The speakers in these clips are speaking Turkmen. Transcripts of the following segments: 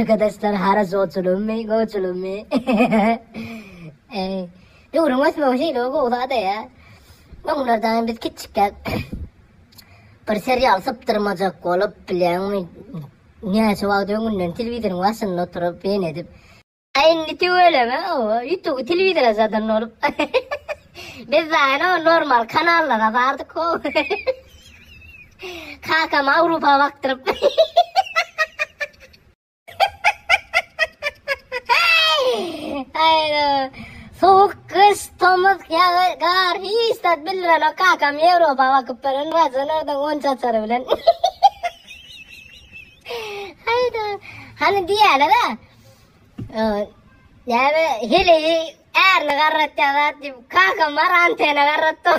Arkadaşlar harajoçulygmy, goçulygmy? Eý, döwrüň ösmegi şeýle bir gowy zat-a ýa. Öňlerden biz kiçjikkäk bir serial sypdyrmajak bolup, bilýäňmi, näçe wagt öňünden telewizoryň başynda oturyp, ýene edip. A indi tüweleme, owa, ýutuby telewizora zadan bolup. Biz zaýan o normal kanallara bardyk ho. Kakam Awrupa bakdyryp. Aýda. Sowuk gyş, tomus, ýagy, gar hiç zat bildirenok kakam Ýewropa bakyp beren rajan oradan onça açary bilen. Haýda. Hany diýýärler-ä. Näme heleýi ärini garratýar zat diýip, kakam bar antena garratdy.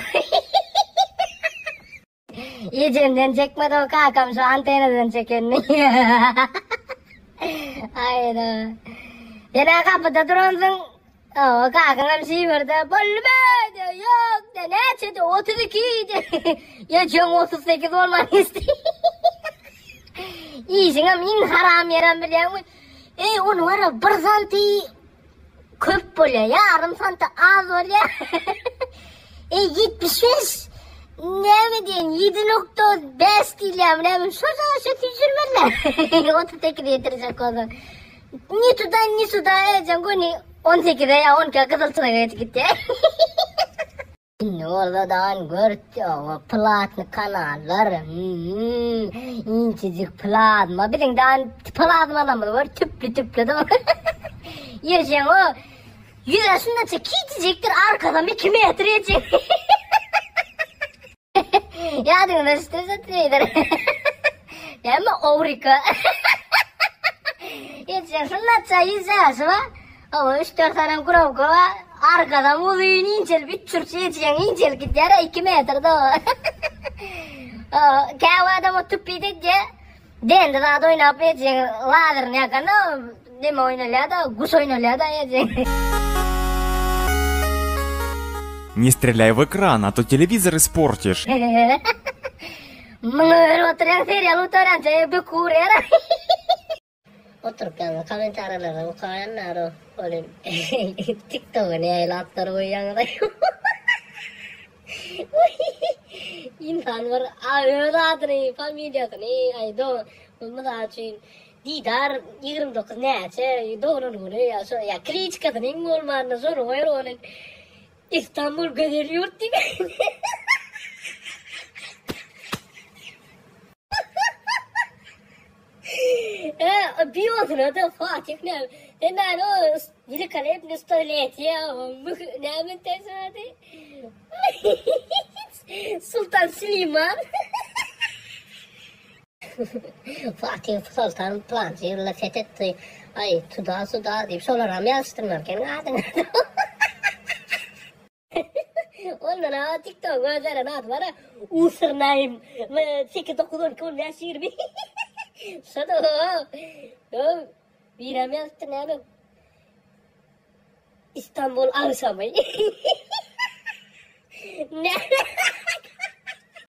Ejemden çekmedi o kakam şu antenadan çekenini. Aýda. Sen-ä gapyda duransyň. O kakaňam şiwirde bolmy diýýär. Ýok diýýär. Näçe diýýär? 32 diýýär. Ejeň 38 bolman geçdi. Işiňem iň haram ýerem bilýäňmi? Eý, ony wara bir santi köp bolýar, ýarym santi az bolýar. Eý, 75 näme diýen, 7.5 diýilýärmi näme, şo şo süýşürmeliler. 38 ýetirjek bolsaň. Ni tuda, ni suda, ejeň göni 18-e ýa 12-e gyzyl çyzyga geçip gitýär. Indi bolsa dan gör, oňa platny kanallar, hmm, inçejik plazma, biziň dan plazmalarymyz gör, tüpli-tüpli dur. Ýejeň o, ýüze şundança kiçijikdir, arkasam 2 metr ýejeň. Ýadyňyza düşdümi şu telewizor? Näme Owrika? Ýejeň şundança ýüze şu bar. Hawa, üç-dört sanam knopka bar. Arkadam uzyn inçelip, üç burç ýejeň inçelip gidýär, 2 metr-de o. Käwagt adam o tupit edýär. Dendi zat oýnap ýejeň lazerini ýakanda, neme oýnalýar-da, guş oýnalýar-da ýejeň. Не стреляй в экран, а то телевизор испортишь. Muňa berip oturýaň serial gutarýança böküp urýar. Oturyp ýaňy kommentariýalardan okaýan o ony TikToka nähili atlar goýýaňyz Ynsan bir öz adyny, familiýasyny aý do mysal üçin Didar 29 näçe doglan güni ýa şo ýa kliçkasyny iň bolmanda şony goýar ony Istanbul gözel ýurt diýip. E, biosyna da Fatih näme? Sen näme o великолепный столетие, näme tesmedi? Sultan Süleyman. Fatih Sultan plançy ýylda fethetdi. Aý, tuda suda diýip şolaram ýazyşdyrmaly ekeniň adyňy. Ondan a TikTok özlere adı var ha. Username 8 9 12 15 20. Şoda o. Birem ýazypdyr näme? İstanbul agşamy. Ne?